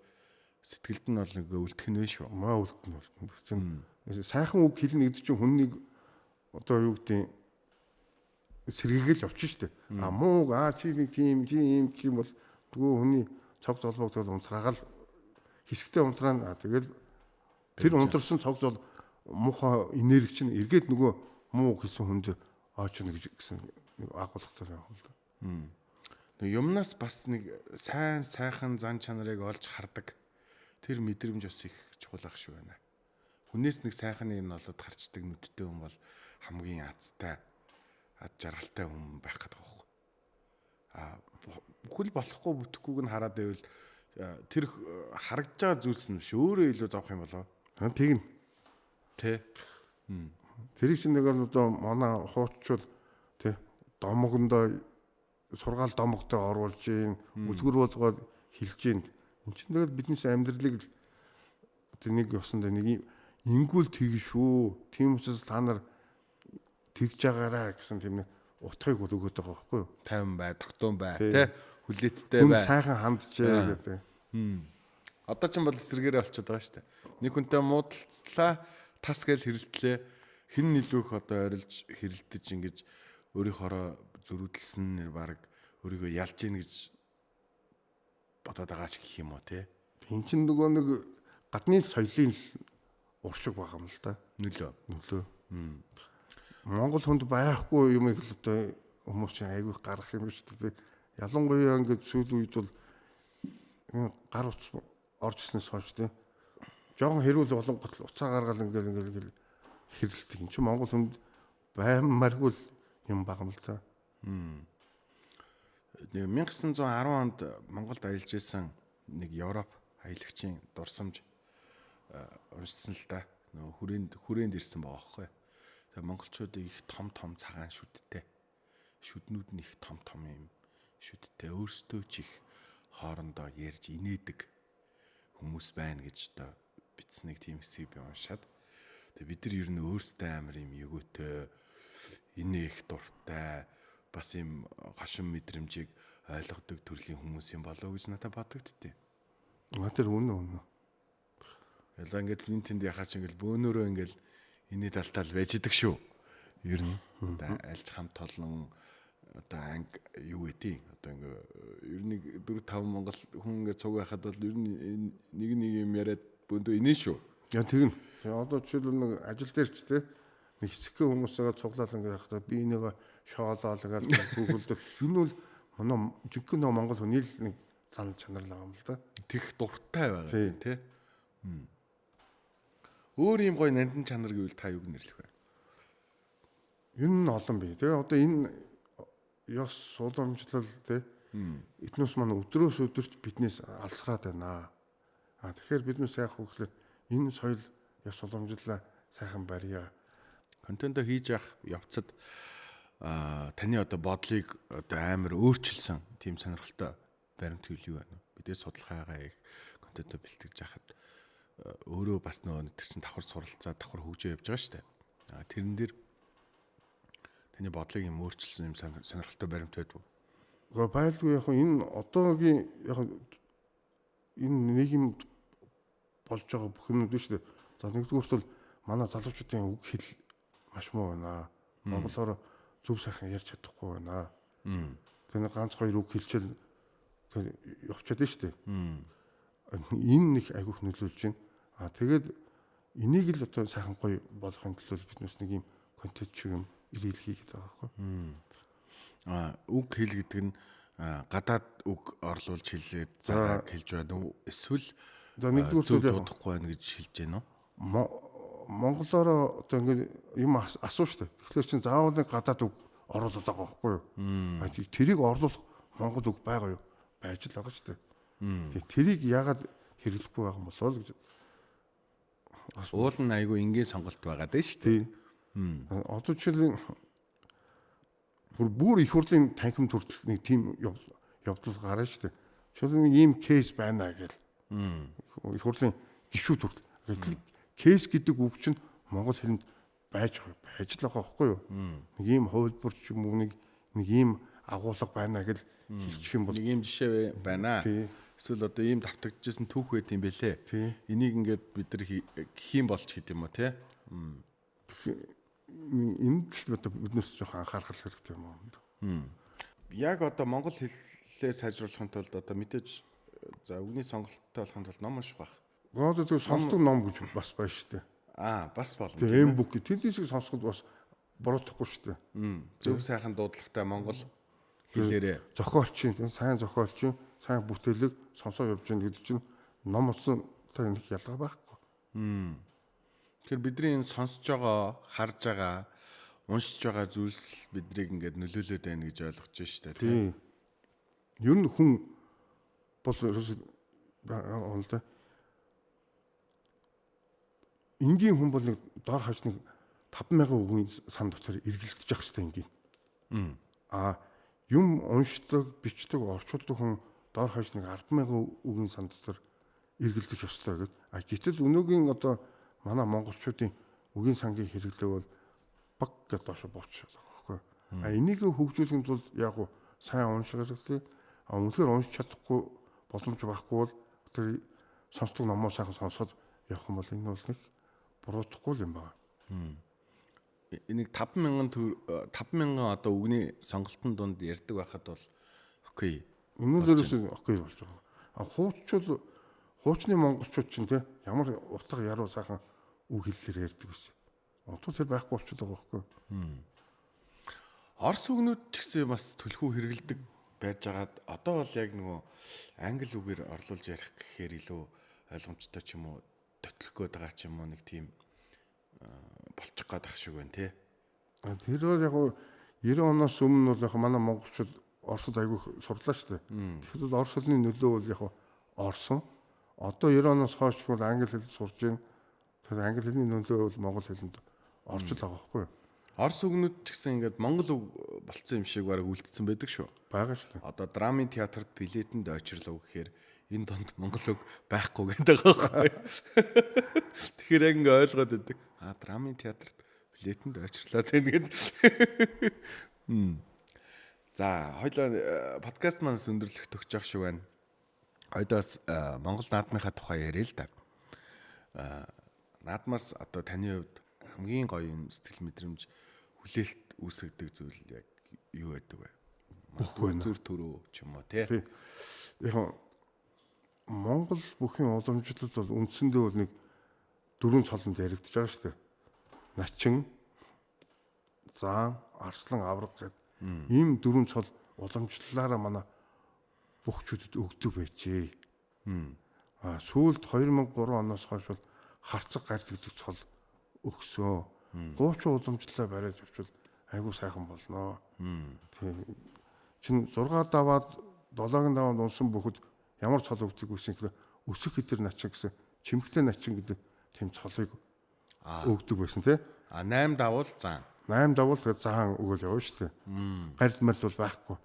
сэтгэлд нь бол нэг үлдэх нь вэ шүү. Маа үлдэн үлдэн. Сайхан үг хэлнэ гэдэг чинь хүннийг одоо юу гэдэг сэргээгээл явчих шүү дээ. А муу аа чи нэг тийм чи ийм гэх юм бол нөгөө хүний цог золбог тэгэл унцраагаал Хэсэгтээ унтраана. Тэгээд тэр унтарсан цогц бол муухай энерги чинь эргээд нөгөө муу хэлсэн хүнд оочно гэж гэсэн нэг агуулгатай юм л да. Нэг юмнаас бас нэг сайн сайхан зан чанарыг олж хардаг тэр мэдрэмж бас их чухал ах шиг байна. Хүнээс нэг сайхан юм олоод харчдаг нүдтэй хүн бол хамгийн азтай, ад жаргалтай хүн байх гэдэг байхгүй. А бүхэл болохгүй бүтэхгүйг нь хараад байвал тэр харагдж байгаа зүйлс нь биш өөрөө илүү зовх юм болов. Тэгнь. Тэ. Тэрийг чинь нэг л одоо манай хууччул тэ домогондоо сургаал домогтой оруулж гин, үлгэр болгоод хилж гин. Энд чинь тэгэл бидний амьдралыг л одоо нэг ёсондоо нэг ингүүл тэгэн шүү. Тийм учраас та нар тэгж байгаараа гэсэн тийм нэг утгыг бол өгөөд байгаа байхгүй юу? Тайван бай, тогтоон бай, тэ хүлээцтэй бай. Хүн сайхан хандчээ гэдэг. Одоо ч юм бол эсрэгээрээ болчиход байгаа шүү дээ. Нэг хүнтэй муудалцлаа, тас гэл хэрэлтлээ. Хэн илүү их одоо ойрлж хэрэлдэж ингэж өөрийнхоороо зөрүүдэлсэн нэр баг өөрийгөө ялж гин гэж бодоод байгаа ч гэх юм уу те. Энд чинь нөгөө нэг гадны соёлын уршиг байгаа юм л да. Нөлөө. Монгол хүнд байхгүй юмыг л одоо хүмүүс чинь айгүй гаргах юм шүү дээ. Ялангуяа ингээд сүүл үед бол гар утас орж ирснээс хойш те. Жохон хэрүүл болонгот уцаа гаргаал ингээд ингээд хэрэлдэг. Энд чинь Монгол хүнд баймаргүй юм байгаа юм л да. 1910 онд Монголд аялж исэн нэг Европ аялагчийн дурсамж уншсан л да. Нөгөө хүрээнд ирсэн байгаа байхгүй. Тэгээ монголчуудыг их том том цагаан шүдтэй. Шүднүүд нь их том том юм шүдтэй. Өөрсдөө ч их хоорондоо ярьж инээдэг хүмүүс байна гэж одоо бичсэн нэг тийм хэсгийг би уншаад. Тэгээ бид нар ер нь өөрсдөө амар юм егөөтэй, инээх дуртай, бас юм гошин мэдрэмжийг ойлгодог төрлийн хүмүүс юм болов уу гэж надад бодогдтыг. Тэр үнэн. Ялаа ингээд энэ тэнд яхаач ингээд бөөнөрөө ингээд инээ талтаал байж идэг шүү. Ер нь одоо альж хамт олон одоо анги юу гэдэг одоо ингээ ер нь 4 5 монгол хүн ингээ цуг байхад бол ер нь нэг нэг юм яриад бөөндөө инээ шүү. Яа тэгнь. Одоо жишээлбэл нэг ажил дээр ч те нэг хэсэгхэн хүмүүсээ цуглаал ингээ байхдаа би энийг шоолоол ингээл гүгэлдэл. Энэ бол манай жинхэнэ нөө монгол хүний л нэг зан чанар л байгаа юм л да. Тех дуртай байгаа тийм те. Өөр юм гоё нандин чанар гэвэл та юуг нэрлэх вэ? Юу нь олон бий. Тэгээ одоо энэ ёс уламжлал те этнос маань өдрөөс өдөрт биднээс алсраад байна. А тэгэхээр биднээс яах вэ гэхээр энэ соёл ёс уламжлалаа сайхан барья. Контентоо хийж явах явцад таны одоо бодлыг одоо амар өөрчилсөн тийм сонирхолтой баримт хэл юу байна вэ? Бидээ судалгаагаа их контентоо бэлтгэж яхад өөрөө бас нөгөө тэр чинь давхар суралцаа давхар хөгжөө явж байгаа шүү дээ. А тэрэн дээр таны бодлыг юм өөрчилсөн юм сонирхолтой баримт байдгүй. Гэхдээ байлгүй яг энэ одоогийн яг энэ нийгэм болж байгаа бүх юмнууд шүү дээ. За нэгдүгüүрт бол манай залуучуудын үг хэл маш муу байна. Монголоор зөв сайхан ярьж чадахгүй байна. Тэр нэг ганц хоёр үг хэлчихэл явчихад шүү дээ. Энэ нэг айгүйх нөлөөлж байна. А тэгээд энийг л одоо сайхан гоё болгохын төлөө биднээс нэг юм контент шиг юм ирээлхий гэдэг байгаа байхгүй. А үг хэл гэдэг нь гадаад үг орлуулж хэлээд байгааг хэлж байна уу? Эсвэл за нэгдүгээр зүйл дуудахгүй байна гэж хэлж байна уу? Монголоор одоо ингээд юм асуу шүү дээ. Тэгэхээр чин заавал нэг гадаад үг оруулаад байгаа байхгүй юу? Тэрийг орлуулах монгол үг байгаа юу? Байж л байгаа шүү дээ. Тэгээ тэрийг яагаад хэрэглэхгүй байгаа юм болоо л гэж. Уул нь айгүй энгийн сонголт байгаа дээ шүү дээ. Одоо жишээлбэл бүр их хурлын танхим төрөл нэг тийм явдал гараа шүү дээ. Жишээлбэл нэг ийм кейс байна гэл. Их хурлын гишүү төрөл. Кейс гэдэг үг чинь монгол хэлэнд байж л байгаа байхгүй юу? Нэг ийм хувилбар ч юм уу нэг ийм агуулга байна гэл хэлчих юм бол нэг ийм жишээ байна. Эсвэл одоо ийм давтагдчихсан түүх байт юм бэлээ. Энийг ингээд бид нар гэх юм болж гэдэг юм уу те? Энд л одоо биднээс жоохон анхаарах хэрэгтэй юм уу? Яг одоо монгол хэллээ сайжруулахын тулд одоо мэдээж за үгний сонголттой болохын тулд ном унших байх. Одоо тэр сонсдог ном гэж бас байна шүү дээ. Аа, бас болно. Тийм M-book тэндээсээ сонсоход бас буруутахгүй шүү дээ. Зөв сайхан дуудлагатай монгол хэлээрээ зохиолчийн тийм сайн зохиолчийн сайн бүтээлэг сонсоо явж гин гэдэг чинь ном утсантай нэг ялгаа байхгүй. Тэгэхээр бидний энэ сонсож байгаа, харж байгаа, уншиж байгаа зүйлс бидрийг ингээд нөлөөлөд байна гэж ойлгож байна шүү дээ, тийм. Ер нь хүн бол ерөөсөө энгийн хүн бол нэг дор хавч нэг 5000 үгийн сан дотор эргэлдэж явах хэрэгтэй энгийн. Аа юм уншдаг, бичдэг, орчуулдаг хүн дор хавч нэг 100000 үгийн сан дотор эргэлдэх ёстой гэд. А гэтэл өнөөгийн одоо манай монголчуудын үгийн сангийн хэрэглээ бол баг гэдээ доошо буучж байгаа байхгүй. А энийг хөгжүүлэхийн тулд яг уу сайн унших хэрэгтэй. А үнэхээр уншиж чадахгүй боломж байхгүй бол тэр сонсдог номоо сайхан сонсоод явах юм бол энэ бол нэг буруутахгүй юм байна. Энийг 5000 одоо үгний сонголтын дунд ярьдаг байхад бол окей. Өнөөдөрөөс окей болж байгаа. А хууччууд хуучны монголчууд чинь те ямар утга яруу сайхан үг хэллээр ярьдаг байсан. Одоо тэр байхгүй болчиход байгаа байхгүй. Орос үгнүүд ч гэсэн бас түлхүү хэрэгэлдэг байжгаад одоо бол яг нөгөө англи үгээр орлуулж ярих гэхээр илүү ойлгомжтой ч юм уу төтлөх гээд байгаа ч юм уу нэг тийм болчих гээд ах шиг байна тий. Тэр бол яг 90 оноос өмнө бол яг манай монголчууд Оросд айгүй сурлаа шүү дээ. Тэгэхээр бол орос хэлний нөлөө бол яг орсон. Одоо 90 оноос хойш бол англи хэл сурж байна. Тэгэхээр англи хэлний нөлөө бол монгол хэлэнд орж л байгаа байхгүй юу? Орос үгнүүд ч гэсэн ингээд монгол үг болцсон юм шиг бараг үлдсэн байдаг шүү. Байгаа шүү дээ. Одоо драмын театрт билетэнд очирлоо гэхээр энэ донд монгол үг байхгүй гэдэг байгаа байхгүй. Тэгэхээр яг ингээ ойлгоод байдаг. Аа, драмын театрт билетэнд очирлаа гэдэг. За, хоёлаа подкаст маань өндөрлөх төгсөж ах шиг байна. Хоёдоос Монгол наадмынхаа тухай яриа л да. Наадмаас одоо таны хувьд хамгийн гоё юм сэтгэл мэдрэмж хүлээлт үүсгдэг зүйл яг юу байдаг вэ? Бүх байна. Зүр төрөө ч юм уу тий. Яг Монгол бүхийн уламжлал бол үндсэндээ бол нэг дөрвөн цолонд яригдж байгаа шүү дээ. Начин, заан, арслан, авраг гэдэг ийм дөрвөн цол уламжлалаараа манай бүхчүүдэд өгдөг байжээ. Аа сүүлд 2003 оноос хойш бол харцаг гарц гэдэг цол өгсөн. Гуучин уламжлалаа бариад явуул айгүй сайхан болноо. Тийм. Чин 6 даваад 7-гийн даваад унсан бүхэд ямар цол өгдөг вэ гэхээр өсөх хэлэр начин гэсэн чимхлээ начин гэдэг тийм цолыг өгдөг байсан тий. А 8 давуул заан. 8 давуул тэгээд заан өгөөл явна шүү дээ. Гарил марил бол байхгүй.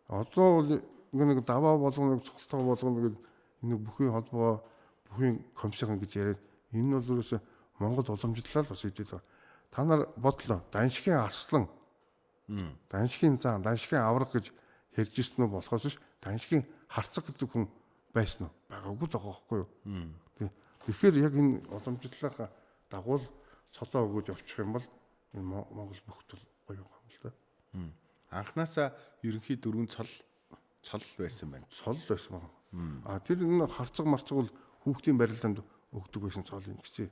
Одоо бол ингээ нэг даваа болгоно, нэг цолтоо болгоно гэдэг энэ бүхийн холбоо, бүхийн комиссийн гэж яриад энэ нь бол ерөөсөө Монгол уламжлалаа л бас идэв. Та нар бодлоо. Даншгийн арслан, даншгийн заан, даншгийн авраг гэж ярьж ирсэн үү болохоос ш даншгийн харцаг гэдэг хүн байсан уу? Байгаагүй л байгаа байхгүй юу? Тэгэхээр яг энэ уламжлалынхаа дагуу цолоо өгөөд явчих юм бол энэ Монгол бүхт бол гоё юм л да. Анхнаасаа ерөнхий дөрвөн цол байсан байна. Цол байсан байна. А тэр энэ харцаг марцаг бол хүүхдийн барилдаанд өгдөг байсан цол юм гэсэн.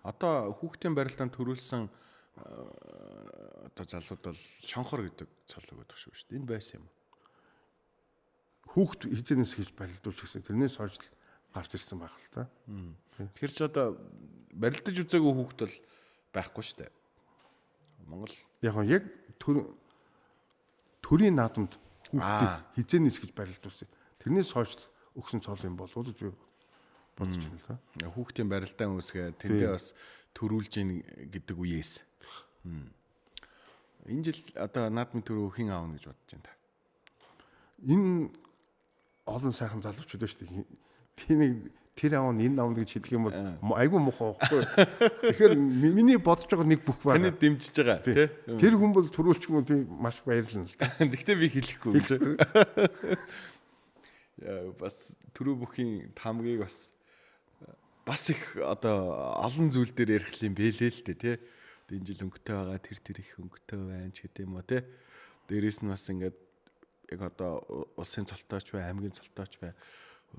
Одоо хүүхдийн барилдаанд төрүүлсэн одоо залууд бол шонхор гэдэг цол өгöd шиг шүү дээ. Энэ байсан юм уу? Хүүхд хизэнээс хийж барилдуулж гисэн. Тэрнээс хойш л гарч ирсэн байх л та. Тэр чи одоо барилдаж үзээгүй хүүхд бол байхгүй шүү дээ. Монгол яг төрийн наадамд хүүхдийг хизэнээс гэж барилдуулсан. Тэрнээс хойш л өгсөн цол юм болов уу гэж би бодож байна л да. Хүүхдийн барилдаан үүсгээ тэндээ бас төрүүлж ийн гэдэг үеэс. Энэ жил одоо наадмын төрөө хэн аавна гэж бодож байна та? Энэ олон сайхан залуучууд байна шүү дээ. Би нэг тэр аавна энэ аавна гэж хэлэх юм бол айгүй муухай байхгүй. Тэгэхээр миний бодож байгаа нэг бүх байна. Таны дэмжиж байгаа тий. Тэр хүн бол төрүүлчих юм бол би маш баярлана л. Гэхдээ би хэлэхгүй гэж. Яа бас төрөө бүхийн таамгийг бас их одоо олон зүйл дээр ярих юм бэлээ л дээ тий. Энэ жил өнгөтэй байгаа тэр их өнгөтэй байна ч гэдэг юм уу тий. Дээрээс нь бас ингээд яг одоо улсын цолтойч бай, аймгийн цолтойч бай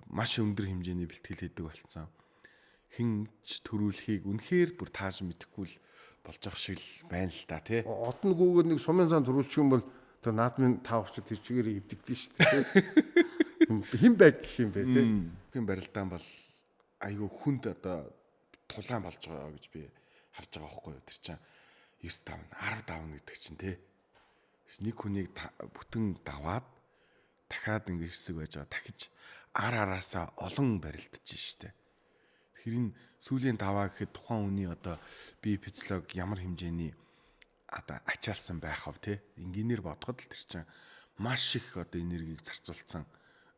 маш өндөр хэмжээний бэлтгэл хийдэг болсон. хинж төрүүлэхийг үнэхээр бүр тааж мэдэхгүй л болж байгаа шиг л байна л да тий. Одон гүүгээр нэг сумын зан төрүүлчих юм бол тэр наадмын тав хувцас тэр чигээр эвдэгдэн шүү дээ. Хэн байг гэх юм бэ тий. Хин барилдаан бол айгүй хүнд одоо тулаан болж байгаа гэж би харж байгаа байхгүй юу. Тэр чинь 9 давна, 10 давна гэдэг чинь тий. Нэг хүнийг бүтэн даваад дахиад ингэ хэсэг байж байгаа дахиж ар араасаа олон барилдаж штэ. Тэгэхээр энэ сүүлийн даваа гэхэд тухайн хүний одоо бие физиолог ямар хэмжээний одоо ачаалсан байх вэ те? Энгийнээр бодоход л тэр чинь маш их одоо энергийг зарцуулсан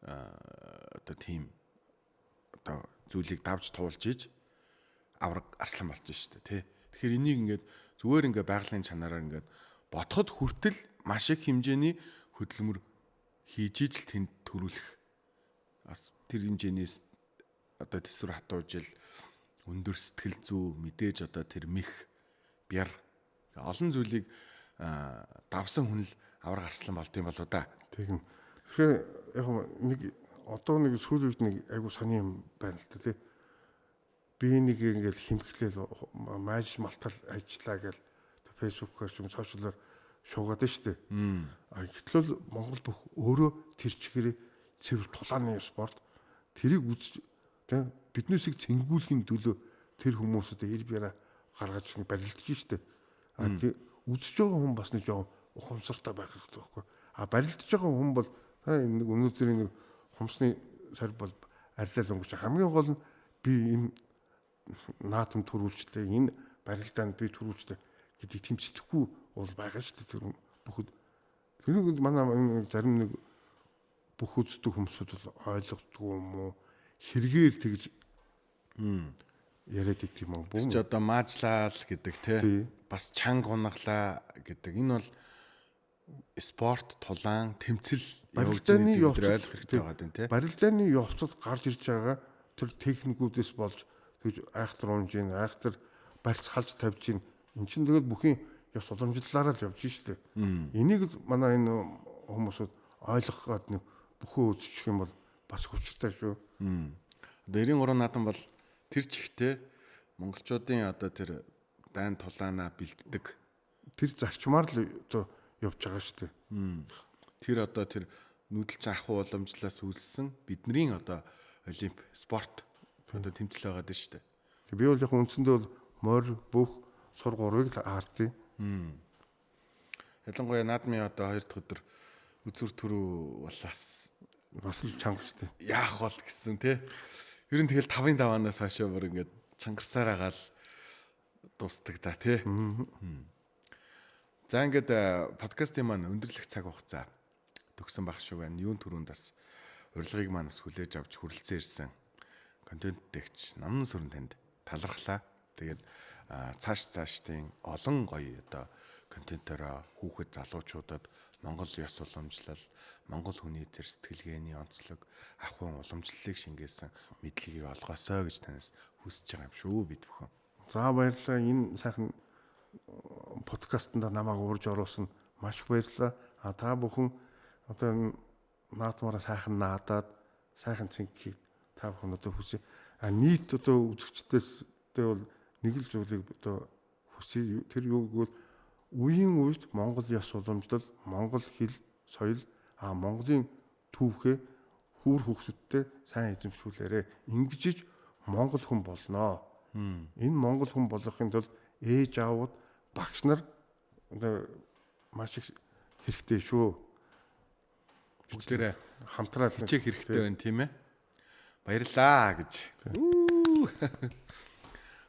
одоо тийм одоо зүйлийг давж туулж иж авраг арслан болж штэ те. Тэгэхээр энийг ингээд зүгээр ингээд байгалийн чанараар ингээд бодоход хүртэл маш их хэмжээний хөдөлмөр хийж иж л тэнд төрүүлэх бас тэр хэмжээнээс одоо төсвөр хатуужил өндөр сэтгэл зүй мэдээж одоо тэр мэх бяр олон зүйлийг давсан хүн л авраг арслан болд юм болоо да. Тэгнь. Тэгэхээр яг нэг одоо нэг сүүлийн үед нэг айгу сони юм байна л да тий. Би нэг ингээл химхлээл майж малтал ажиллаа гэл фэйсбүүкээр ч юм сошиалаар шуугаад нь штэ. А гэтэл Монгол бүх өөрөө тэр чигээр цэвэр тулааны спорт тэрийг үзэж тий биднээсийг цэнгүүлэхийн төлөө тэр хүмүүсүүд ир бяраа гаргаж барилдаж штэ. А тий үзэж байгаа хүн бас нэг жоон ухамсартай байх хэрэгтэй байхгүй. А барилдаж байгаа хүн бол энэ нэг өнөөдрийн нэг хумсны сорь бол арилал өнгөрч хамгийн гол нь би энэ наатам төрүүлчлээ энэ барилдаанд би төрүүлчлээ гэдэг тийм сэтгэхгүй бол байгаа шүү дээ тэр бүхэд. Тэрийг манай зарим нэг бүх үздэг хүмүүсүүд бол ойлгодгүй юм уу? Хэрэгээр тэгж яриад идэх юм уу? Тэр чи одоо маажлал гэдэг те бас чанга унаглаа гэдэг энэ бол спорт тулаан тэмцэл барилдааны явж ойлгох хэрэгтэй байгаа юм те. Барилдааны явцад гарч ирж байгаа тэр техникүүдээс болж тэгж айхтар унж ийн, айхтар барьц халж тавьж ийн. Эн чинь тэгээд бүхийн ёс уламжлалаараа л явж штэ. Энийг манай энэ хүмүүсүүд ойлгох гээд нэг бүхөө үзчих юм бол бас хүчтэй шүү. Одоо 93 наадам бол тэр чигтээ монголчуудын одоо тэр дайн тулаанаа бэлддэг тэр зарчмаар л одоо явж байгаа шүү дээ. Тэр одоо тэр нүүдэлчин ахуй уламжлалаас үүссэн бидний одоо олимп спорт одоо тэмцэл байгаа даа шүү дээ. Би бол яг үндсэндээ бол морь бүх сур гурвыг л аардیں۔ Ялангуяа наадмын одоо хоёр дахь өдөр үзүр төрөө бол бас л чанга шүү дээ. Яах бол гэсэн тий. Ер нь тэгэл 5-ын даваанаас хойшоо бүр ингээд чангарсаар агаал дуустдаг да тий. За ингээд подкастын маань өндөрлөх цаг хугацаа төгсөн байх шиг байна. Юун түрүүнд бас урилгыг маань бас хүлээж авч хүрэлцэн ирсэн контент дэгч наман сүрэн танд талархлаа. Тэгээд цааш цаашдын олон гоё одоо контентороо хүүхэд залуучуудад Монгол ёс уламжлал, Монгол хүний тэр сэтгэлгээний онцлог, ахуйн уламжлалыг шингээсэн мэдлэгийг олгоосой гэж танаас хүсэж байгаа юм шүү бид бүхэн. За баярлалаа. Энэ сайхан подкастнда намайг урьж оруулсан маш их баярлалаа. А та бүхэн одоо наадмаараа сайхан наадаад сайхан цэнгэхийг та бүхэн одоо хүсье. А нийт одоо үзэгчдээс бол нэг л зүйлийг одоо хүсье. Тэр юу гэвэл үеийн үед Монгол ёс уламжлал, Монгол хэл, соёл, а Монголын түүхээ хүүр хүүхдүүдтэй сайн эзэмшүүлээрэ. Ингэж Монгол хүн болноо. Энэ Монгол хүн болохын тулд ээж аавууд, багш нар одоо маш их хэрэгтэй шүү. Бүгдээрээ хамтраад хичээх хэрэгтэй байна тийм ээ. Баярлалаа гэж.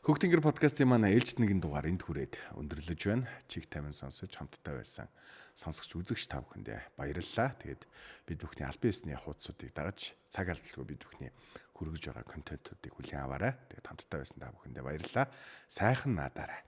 Хөх тэнгэр подкастын манай ээлжит нэгэн дугаар энд хүрээд өндөрлөж байна. Чиг тайван сонсож хамттай байсан сонсогч үзэгч та бүхэндээ баярлалаа. Тэгээд бид бүхний албан ёсны хуудсуудыг дагаж цаг алдалгүй бид бүхний хүргэж байгаа контентуудыг хүлээн аваарай. Тэгээд хамттай байсан та бүхэндээ баярлалаа. Сайхан наадаарай.